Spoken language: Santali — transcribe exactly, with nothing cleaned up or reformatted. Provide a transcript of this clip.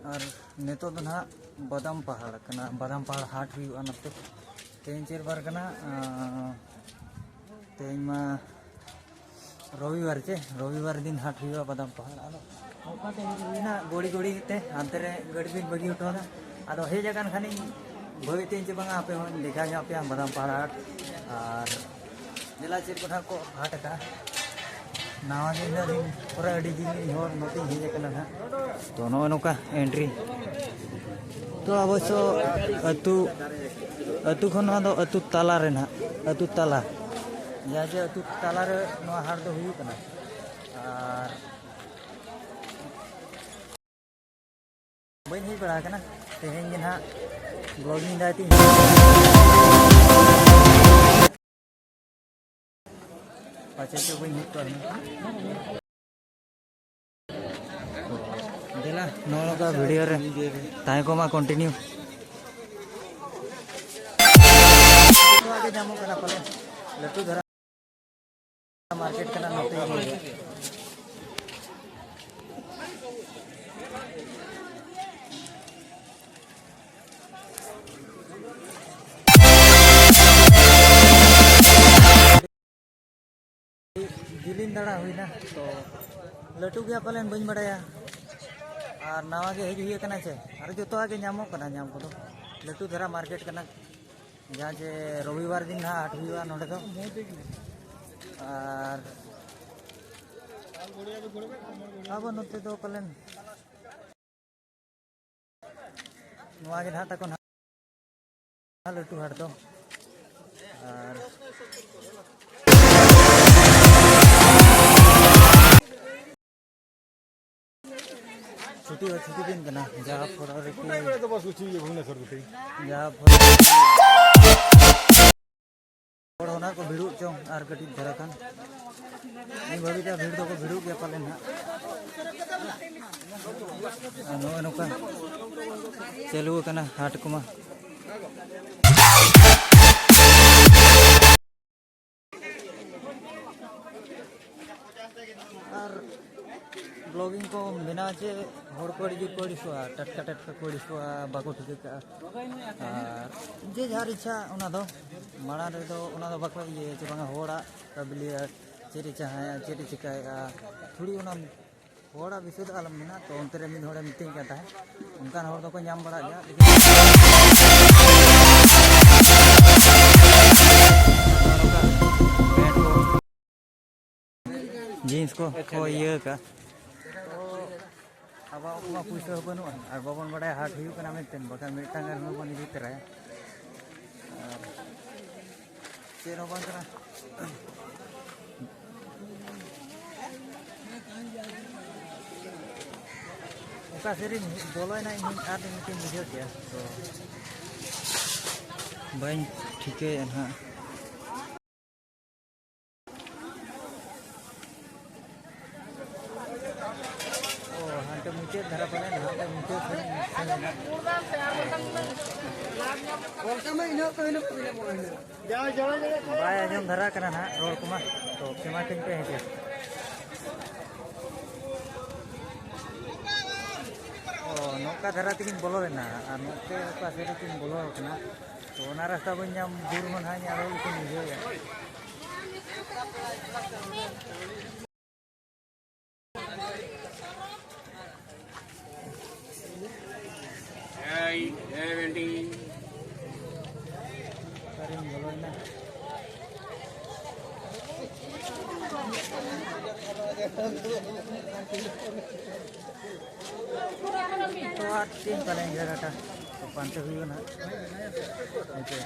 ᱟᱨ ᱱᱤᱛᱚᱜ ᱫᱚ ᱱᱟᱦᱟᱜ ᱵᱟᱫᱟᱢ ᱯᱟᱦᱟᱲ ᱠᱟᱱᱟ, ᱵᱟᱫᱟᱢ ᱯᱟᱦᱟᱲ ᱦᱟᱴ ᱦᱩᱭᱩᱜᱼᱟ ᱱᱚᱛᱮ᱾ ᱛᱮᱦᱮᱧ ᱪᱮᱫ ᱵᱟᱨ ᱠᱟᱱᱟ? ᱟᱸ, ᱛᱮᱦᱮᱧ ᱢᱟ ᱨᱚᱵᱤᱵᱟᱨ ᱪᱮ, ᱨᱚᱵᱤᱵᱟᱨ ᱫᱤᱱ ᱦᱟᱴ ᱦᱩᱭᱩᱜᱼᱟ ᱵᱟᱫᱟᱢ ᱯᱟᱦᱟᱲ᱾ ᱟᱫᱚ ᱚᱠᱟ ᱛᱮ ᱦᱮᱡ ᱦᱩᱭᱱᱟ, ᱜᱚᱲᱤ ᱜᱚᱲᱤ ᱛᱮ ᱦᱟᱱᱛᱮ ᱨᱮ ᱜᱟᱹᱰᱤ ᱫᱩᱧ ᱵᱟᱹᱜᱤ ᱦᱚᱴᱚ ᱟᱫᱟ᱾ ᱟᱫᱚ ᱦᱮᱡ ᱟᱠᱟᱱ ᱠᱷᱟᱱᱤᱧ ᱵᱷᱟᱹᱵᱤᱛᱮᱧ ᱪᱮ ᱵᱟᱝᱟ, ᱟᱯᱮ ᱦᱚᱸᱧ ᱫᱮᱠᱷᱟᱣ ᱧᱚᱜ ᱟᱯᱮᱭᱟ ᱵᱟᱫᱟᱢ ᱯᱟᱦᱟᱲ ᱦᱟᱴ᱾ ᱟᱨ ᱧᱮᱞᱟ ᱪᱮᱫ ᱠᱚ ᱱᱟᱦᱟᱜ ᱠᱚ ᱦᱟᱴ ᱟᱠᱟᱫᱼᱟ᱾ ᱱᱟᱣᱟ ᱜᱮ ᱤᱱᱟᱹᱜ ᱫᱤᱱ ᱯᱚᱨᱮ, ᱟᱹᱰᱤ ᱫᱤᱱ ᱨᱤᱱ ᱦᱚᱲ ᱱᱚᱛᱮᱧ ᱦᱮᱡ ᱟᱠᱟᱱᱟ ᱱᱟᱦᱟᱜ᱾ ᱛᱚ, ᱱᱚᱜᱼᱚᱭ ᱱᱚᱝᱠᱟ entry᱾ ᱛᱚ, ᱚᱵᱚᱥᱥᱚ ᱟᱹᱛᱩ, ᱟᱹᱛᱩ ᱠᱷᱚᱱ ᱱᱚᱣᱟ ᱫᱚ ᱟᱹᱛᱩ ᱛᱟᱞᱟ ᱨᱮ ᱱᱟᱦᱟᱜ, ᱟᱹᱛᱩ ᱛᱟᱞᱟ, ᱡᱟᱦᱟᱸ ᱡᱮ ᱟᱹᱛᱩ ᱛᱟᱞᱟ ᱨᱮ ᱱᱚᱣᱟ ᱦᱟᱴ ᱫᱚ ᱦᱩᱭᱩᱜ ᱠᱟᱱᱟ᱾ ᱟᱨ ᱵᱟᱹᱧ ᱦᱮᱡ ᱵᱟᱲᱟ ᱟᱠᱟᱱᱟ, ᱛᱮᱦᱮᱧ ᱜᱮ ᱱᱟᱦᱟᱜ vlogging ᱫᱟᱭ ᱛᱤᱧ᱾ ᱯᱟᱪᱮ ᱪᱚ ᱵᱟᱹᱧ ᱦᱮᱡ ᱠᱚᱜᱼᱟ ᱦᱩᱱᱟᱹᱝ᱾ ᱫᱮᱞᱟ, ᱱᱚᱜᱼᱚ ᱱᱚᱝᱠᱟ video ᱨᱮ ᱛᱟᱦᱮᱸ ᱠᱚᱜ ᱢᱟ continue᱾ ᱱᱚᱣᱟ ᱜᱮ ᱧᱟᱢᱚᱜ ᱠᱟᱱᱟ ᱯᱟᱞᱮ, ᱞᱟᱹᱴᱩ ᱫᱷᱟᱨᱟ᱾ ᱢᱟᱨᱠᱮᱴ ᱠᱟᱱᱟ ᱱᱚᱛᱮ ᱜᱮ᱾ ᱡᱤᱞᱤᱧ ᱫᱟᱬᱟ ᱦᱩᱭᱱᱟ, ᱛᱚ ᱞᱟᱹᱴᱩ ᱜᱮᱭᱟ ᱯᱟᱞᱮᱱ, ᱵᱟᱹᱧ ᱵᱟᱲᱟᱭᱟ᱾ ᱟᱨ ᱱᱟᱣᱟ ᱜᱮ ᱦᱮᱡ ᱦᱩᱭ ᱟᱠᱟᱱᱟ ᱪᱮ, ᱟᱨ ᱡᱚᱛᱚᱣᱟᱜ ᱜᱮ ᱧᱟᱢᱚᱜ ᱠᱟᱱᱟ ᱧᱟᱢ ᱠᱚᱫᱚ᱾ ᱞᱟᱹᱴᱩ ᱫᱷᱟᱨᱟ ᱢᱟᱨᱠᱮᱴ ᱠᱟᱱᱟ, ᱡᱟᱦᱟᱸ ᱡᱮ ᱨᱚᱵᱤᱵᱟᱨ ᱫᱤᱱ ᱱᱟᱦᱟᱜ ᱦᱟᱴ ᱦᱩᱭᱩᱜᱼᱟ ᱱᱚᱰᱮ ᱫᱚ᱾ ᱟᱨ ᱟᱵᱚ ᱱᱚᱛᱮ ᱫᱚ ᱯᱟᱞᱮᱱ ᱱᱚᱣᱟ ᱜᱮ ᱱᱟᱦᱟᱜ ᱛᱟᱠᱚ ᱱᱟᱦᱟᱜ ᱞᱟᱹᱴᱩ ᱦᱟᱴ ᱫᱚ᱾ ᱟᱨ ᱪᱷᱩᱴᱤ ᱦᱚᱸ ᱪᱷᱩᱴᱤ ᱫᱤᱱ ᱠᱟᱱᱟ, ᱡᱟ ᱯᱚᱨᱮ ᱨᱮ ᱠᱤ, ᱡᱟ ᱯᱚᱨᱮ ᱦᱚᱲ ᱚᱱᱟ ᱠᱚ ᱵᱷᱤᱲᱚᱜ ᱪᱚᱝ ᱟᱨ ᱠᱟᱹᱴᱤᱡ ᱫᱷᱟᱨᱟ ᱠᱷᱟᱱ᱾ ᱤᱧ ᱵᱷᱟᱵᱤᱛᱟ ᱵᱷᱤᱲ ᱫᱚᱠᱚ ᱵᱷᱤᱲᱚᱜ ᱜᱮᱭᱟ ᱯᱟᱞᱮᱱ ᱦᱟᱸᱜ᱾ ᱟᱨ ᱱᱚᱜᱼᱚᱭ ᱱᱚᱝᱠᱟ ᱪᱟᱹᱞᱩ ᱟᱠᱟᱱᱟ ᱦᱟᱴ ᱠᱚᱢᱟ᱾ ᱟᱨ ᱵᱞᱚᱜᱤᱝ ᱠᱚ ᱵᱮᱱᱟᱣᱟ ᱪᱮ, ᱦᱚᱲ ᱠᱚ ᱟᱹᱰᱤ ᱡᱳᱨ ᱠᱚ ᱟᱹᱲᱤᱥᱚᱜᱼᱟ, ᱴᱟᱴᱠᱟ ᱴᱟᱴᱠᱟ ᱠᱚ ᱟᱹᱲᱤᱥᱚᱜᱼᱟ, ᱵᱟᱠᱚ ᱴᱷᱤᱠᱟᱹ ᱠᱟᱜᱼᱟ᱾ ᱟᱨ ᱡᱮ ᱡᱟᱦᱟᱨ ᱤᱪᱪᱷᱟ ᱚᱱᱟ ᱫᱚ, ᱢᱟᱲᱟᱝ ᱨᱮᱫᱚ ᱚᱱᱟ ᱫᱚ ᱵᱟᱠᱚ ᱤᱭᱟᱹᱭᱟ ᱪᱮ ᱵᱟᱝᱟ, ᱦᱚᱲᱟᱜ ᱯᱟᱵᱽᱞᱤᱠ ᱪᱮᱫ ᱮ ᱪᱟᱦᱟᱭᱟ, ᱪᱮᱫ ᱮ ᱪᱤᱠᱟᱹᱭᱮᱫᱼᱟ, ᱛᱷᱚᱲᱤ ᱚᱱᱟ ᱦᱚᱲᱟᱜ ᱵᱤᱥᱚᱭ ᱫᱚ ᱟᱞᱚᱢ ᱢᱮᱱᱟ᱾ ᱛᱚ ᱚᱱᱛᱮ ᱨᱮ ᱢᱤᱫ ᱦᱚᱲᱮ ᱢᱤᱛᱟᱹᱧ ᱠᱟᱱ ᱛᱟᱦᱮᱸᱫ, ᱚᱱᱠᱟᱱ ᱦᱚᱲ ᱫᱚᱠᱚ ᱧᱟᱢ ᱵᱟᱲᱟᱜ ᱜᱮᱭᱟ, ᱞᱮᱠᱤᱱ ᱡᱤᱱᱥ ᱠᱚ ᱠᱚ ᱤᱭᱟᱹ ᱠᱟᱜᱼᱟ᱾ ᱛᱚ ᱟᱵᱚᱣᱟᱜ ᱚᱱᱠᱟ ᱯᱩᱭᱥᱟᱹ ᱦᱚᱸ ᱵᱟᱹᱱᱩᱜᱼᱟ, ᱟᱨ ᱵᱟᱵᱚᱱ ᱵᱟᱰᱟᱭᱟ ᱦᱟᱴ ᱦᱩᱭᱩᱜ ᱠᱟᱱᱟ ᱢᱮᱱᱛᱮ, ᱵᱟᱠᱷᱟᱱ ᱢᱤᱫᱴᱟᱝ ᱜᱟᱱ ᱦᱚᱸ ᱵᱚᱱ ᱤᱫᱤ ᱛᱚᱨᱟᱭᱟ᱾ ᱟᱨ ᱪᱮᱫ ᱦᱚᱸ ᱵᱟᱝ ᱠᱟᱱᱟ᱾ ᱚᱠᱟ ᱥᱮᱨᱮᱧ ᱵᱚᱞᱚᱭᱮᱱᱟ, ᱤᱧ ᱟᱨ ᱢᱤᱫᱴᱮᱱ ᱵᱩᱡᱷᱟᱹᱣ ᱠᱮᱜᱼᱟ, ᱛᱚ ᱵᱟᱹᱧ ᱴᱷᱤᱠᱟᱹᱭᱮᱫᱼᱟ ᱱᱟᱦᱟᱜ᱾ ᱚ, ᱦᱟᱱᱛᱮ ᱢᱩᱪᱟᱹᱫ ᱫᱷᱟᱨᱟ ᱯᱟᱞᱮᱱ, ᱦᱟᱱᱛᱮ ᱢᱩᱪᱟᱹᱫ ᱥᱮᱱ, ᱥᱮᱱ ᱮᱱᱟ᱾ ᱵᱟᱭ ᱟᱸᱡᱚᱢ ᱫᱷᱟᱨᱟ ᱠᱟᱱᱟ ᱱᱟᱦᱟᱜ ᱨᱚᱲ ᱠᱚᱢᱟ, ᱛᱚ ᱠᱷᱮᱢᱟ ᱠᱟᱹᱧ ᱯᱮ ᱦᱮᱸ ᱪᱮ᱾ ᱚ, ᱱᱚᱝᱠᱟ ᱫᱷᱟᱨᱟ ᱛᱮᱜᱤᱧ ᱵᱚᱞᱚ ᱞᱮᱱᱟ, ᱟᱨ ᱱᱚᱛᱮ ᱚᱠᱟ ᱥᱮᱫ ᱨᱮᱪᱚᱧ ᱵᱚᱞᱚ ᱟᱠᱟᱱᱟ, ᱛᱚ ᱚᱱᱟ ᱨᱟᱥᱛᱟ ᱵᱟᱹᱧ ᱧᱟᱢ ᱵᱷᱩᱞ ᱢᱟ ᱱᱟᱦᱟᱜ ᱤᱧ ᱟᱨᱦᱚᱸ ᱞᱮᱠᱟᱧ ᱵᱩᱡᱷᱟᱹᱣᱮᱫᱼᱟ᱾ ᱚᱠᱟᱨᱤᱧ ᱵᱚᱞᱚᱭᱮᱱᱟ? ᱛᱚ ᱟᱨ ᱪᱮᱫ ᱤᱧ ᱯᱟᱞᱮ ᱮᱜᱟᱨᱚᱴᱟ ᱛᱚ ᱯᱟᱱᱛᱮ ᱦᱩᱭᱩᱜᱼᱟ ᱱᱟᱦᱟᱜ᱾ ᱦᱮᱸ ᱪᱮ?